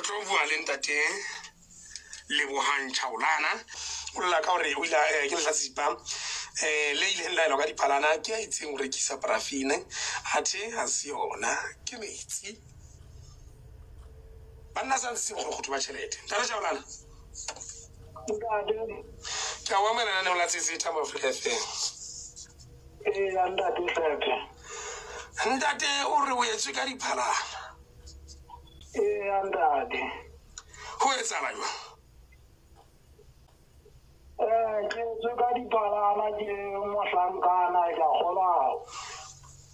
Re tlo bua le ntate Lebohang Chaolana. O lla ka hore o ile ke lehlatsipa le ileng la elwa ka diphalana ke a itseng ho rekisa parafine, athe ha se yona, ke metsi. Banna sa ntse bokgolokgotho ba tjhelete. Ntate Chaolana. Ntate. Ke a o amohela lenaneong la Tsetse Thabo Africa FM. Ee, ntate Hlephe. Ntate o re o etswe ka diphalana. Ee, ntate. Ho etsahala jwang? Ke etswe ka diphalana ke mohlankana ke a kgolwa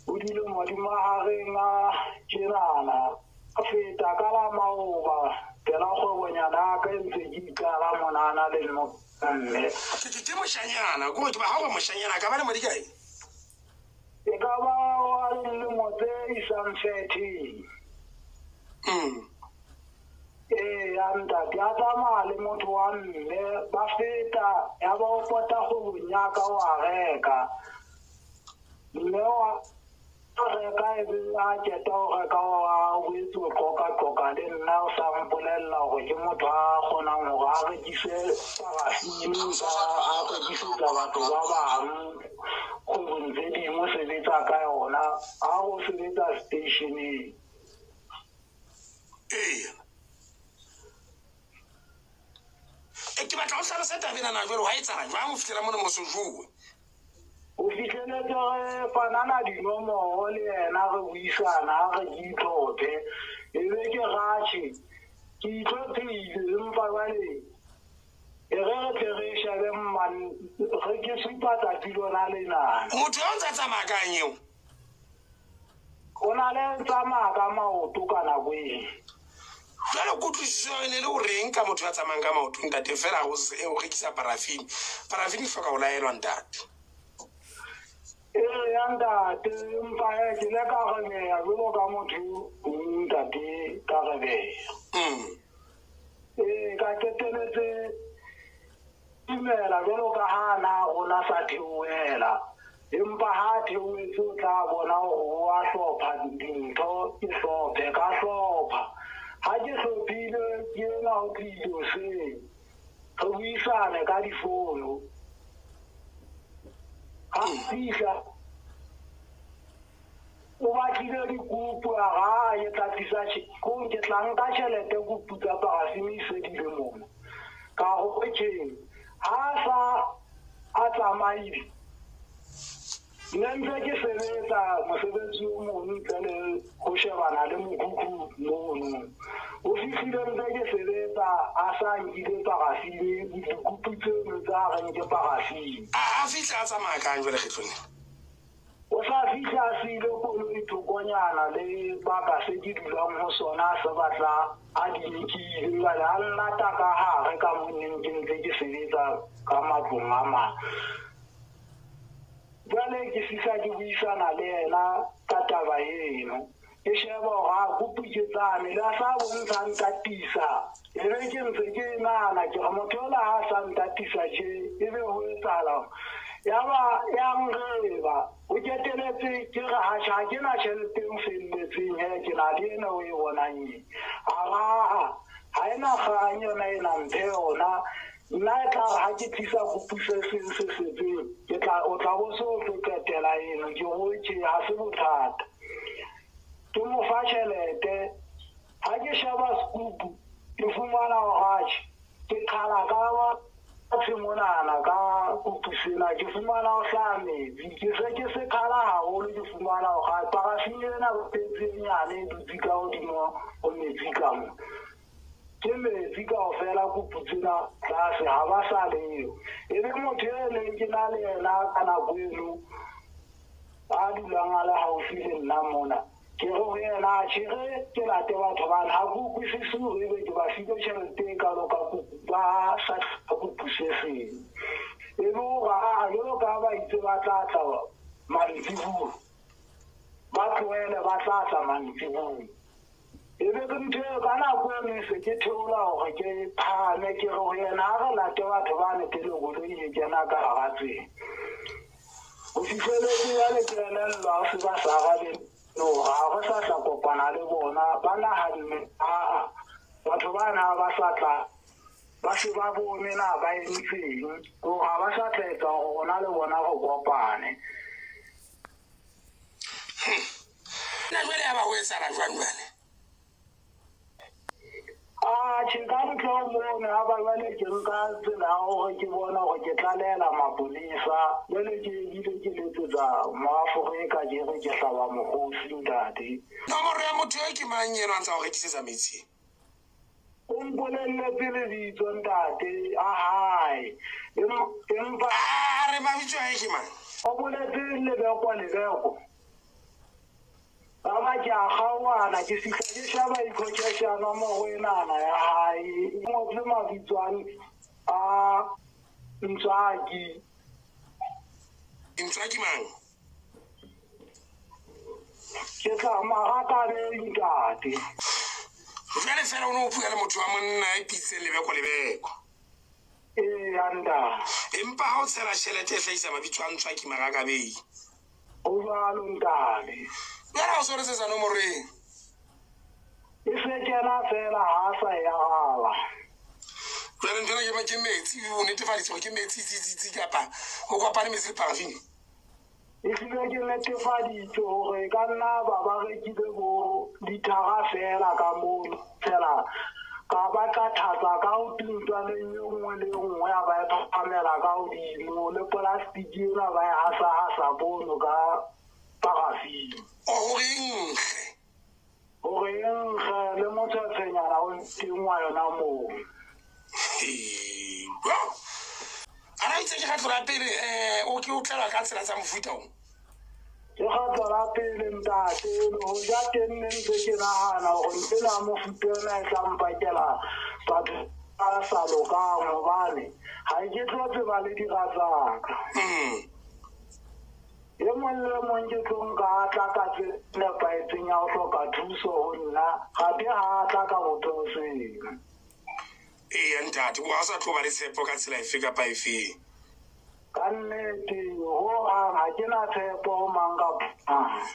o dilemo di mahareng a tjenana. Ka feta ka la maoba pela kgwebonyana ya ka e ntse ke iqala monana le mme. Ke moshanyana, ko ke ba ha o moshanyana ka ba le madi kae? E ka ba wa dilemo tse isang 30. Ee, ya ntate a tsamaya le motho wa mme ba feta ya ba o pota kgwebong ya ka wa reka. Mme wa reka e be a qeta ho reka wa boetse o qoka-qoka le nna o sa mpolella hore ke motho a kgonang hore a rekise parafini a rekisetsa batho ba bang kgwebong tse ding o sebetsa ka yona ha o sebetsa stationeng. Ee. Ke batla ho hlalosa taba ena na jwale ho etsahala jwang ho fihlela mona mo sojoe? O fihleletse re fanana dinomoro le yena re buisana ha re ke itlhophe. E be ke ratjhe, ke itlhophile empa jwale e re re tle re shebe re ke supa tsatsi lona lenana. Motho ya o ntsa tsamaya kang eo? O na le tsamaya ka maoto ka nako eo. Jwale kutlwisiso e ne le o reng ka motho ya tsamayang ka maoto ntate fela o rekisa parafini. Parafini e hloka ho laelwa ntate. Ee, ya ntate, empa ke ile ka rebeha jwalo ka motho ntate ka rebeha. Ee, ka qeteletse dumela jwalo ka ha na rona sa theohela. Empa ha theohetse o tla bona hore o a hlopha dintho, ke hlophe ka hlopha. Ha ke hlophile ke ena o tlile hoseng. Re buisane ka difono. Ha fihla o batlile dikupu a ra ke tla tlisa ke tla nka tjhelete kupu tsa parafini e fedile mona. Ka re okay, ha sa a tsamaile nne ntse ke sebetsa mosebetsi o mong ntle le ho shebana le mokhukhu mono. O fihlile ntse ke sebetsa a sa nkile parafini dikupu tseno tsa reng ke parafini. A fihla a tsamaya kang jwale kgetlong? O sa fihla a siile koloi thokonyana le baka se ke dulang ho sona se batla a di nkile. Jwale a nlata ka hare ka mo neng ke ntse ke sebetsa ka matlong a mang. Jwale ke fihla ke buisana le yena ka taba eno. Ke sheba hore a kupu ke tsane le a sa bontsha ntatisa. E be ke ntse ke nahana ke re motho ola ha sa ntatisa tje e be ho etsahala. Ya ba ya nreba o keteletse ke re ha ha ke na tjhelete e felletseng he ke na le ena o e bonang e. A ra ha ena kgang yona ena mphe yona. Nna e tla ha ke tlisa kupu se seng se setseng ke tla o tla bo se o tlo qetela eno ke ho tje ha se bothata. Ke mo fa tjhelete ha ke sheba sekupu ke fumana hore ke qhala ka tshingwanana ka kupu sena ke fumana ho hlaha metsi ke se ke se qhala haholo ke fumana hore parafini ena metsi e nyane e dutse ka hodimo ho metsi ka mo. Ke metsi kaofela kupu tsena tlase ha ba sa leyo. E be motho e neng ke na le yena ka nako eno a dulang a le haufi le nna mona. Ke re ho yena tjhe re ke late batho bana ha ke utlwisise hore ebe ke ba file tjhelete e kalo ka kupu ba sa kupu se seng. E be hore a jwalo ka ba itse ba tla tla mantsibuya. Ba tlohele ba tla tla mantsibuya. E be ke ntho eo ka nako e nngwe se ke theola hore ke phahame ke re ho yena ha re late batho bane pele koloi e kena ka hara tsela. Ho fihleletse jwale ke elellwa ho se ba sa arabe hore ha re sa tla kopana le bona ba nahanne aa batho bane ha ba sa tla ba se ba bone na ba entseng gore ga ba sa tla etsa gore rona le bona go kopane. Nna jwale ya ba ho etsahala jwang jwale? Atjhe, ka ntle ho mono ha ba jwale ke nka tsela ya hore ke bona hore ke tlalehela maponesa. Jwale ke ebile ke letsetsa Moafrika ke re ke hlaba mokgosi ntate. Nomoro ya motho eo ke mang eno a ntsa o rekisetsa metsi? O mpolelletse lebitso ntate a hae. Empa A re mabitso a hae ke mang? O boletse Lebeko Lebeko. Ka ba ke a kgaohana ke fihla ke sheba e-cash ya nomoro enana ya hae. E ngotswe mabitso a Ntswaki. Ntswaki mang? Ke tla Marakabei ntate. Jwale fela o ne o bua le motho wa monna a ipitseng Lebeko Lebeko. Eya ntate. Empa ha o tshela tjhelete e hlahisa mabitso a Ntswaki Marakabei. Ho jwalo ntate. Jwale ha o so letsetsa nomoro eng? E se kena fela ha a sa e araba. Jwale ntho ena ke metsi, o netefaditse hore ke metsi tsi kapa o kopane metsi le paraffin? Ehlile ke netefaditse hore ka nna ba ba rekile bo dithara fela ka mono fela ka ba qathatsa ka ho tuntwaneng e nngwe le e nngwe ya ba e phahamela ka hodimo le plastic ena ba e hasa-hasa mono ka paraffin. O hore e nkge? Hore e nkge le motshwetshwenyana o teng wa yona moo. Ana itse ke kgetlo la pele o ke o tlelwa ka tsela tsa mofuta o? Ke kgetlo la pele ntate, ho ja teng ne ntse ke nahana hore ntse na mofuta ona e tla mpakela batho ba sa lokang hobane ha ke tlo tseba le dira tsaka. E mong le mong ke tlo nka a tla ka tsela e nepahetseng ya ho hloka thuso ho nna, gape ha a tla ka bophelo sena. Eya ntate, o ha sa tlo ba le tshepo ka tsela efe kapa efe? Ka nnete, hohang ha ke na tshepo ho mang kapa mang.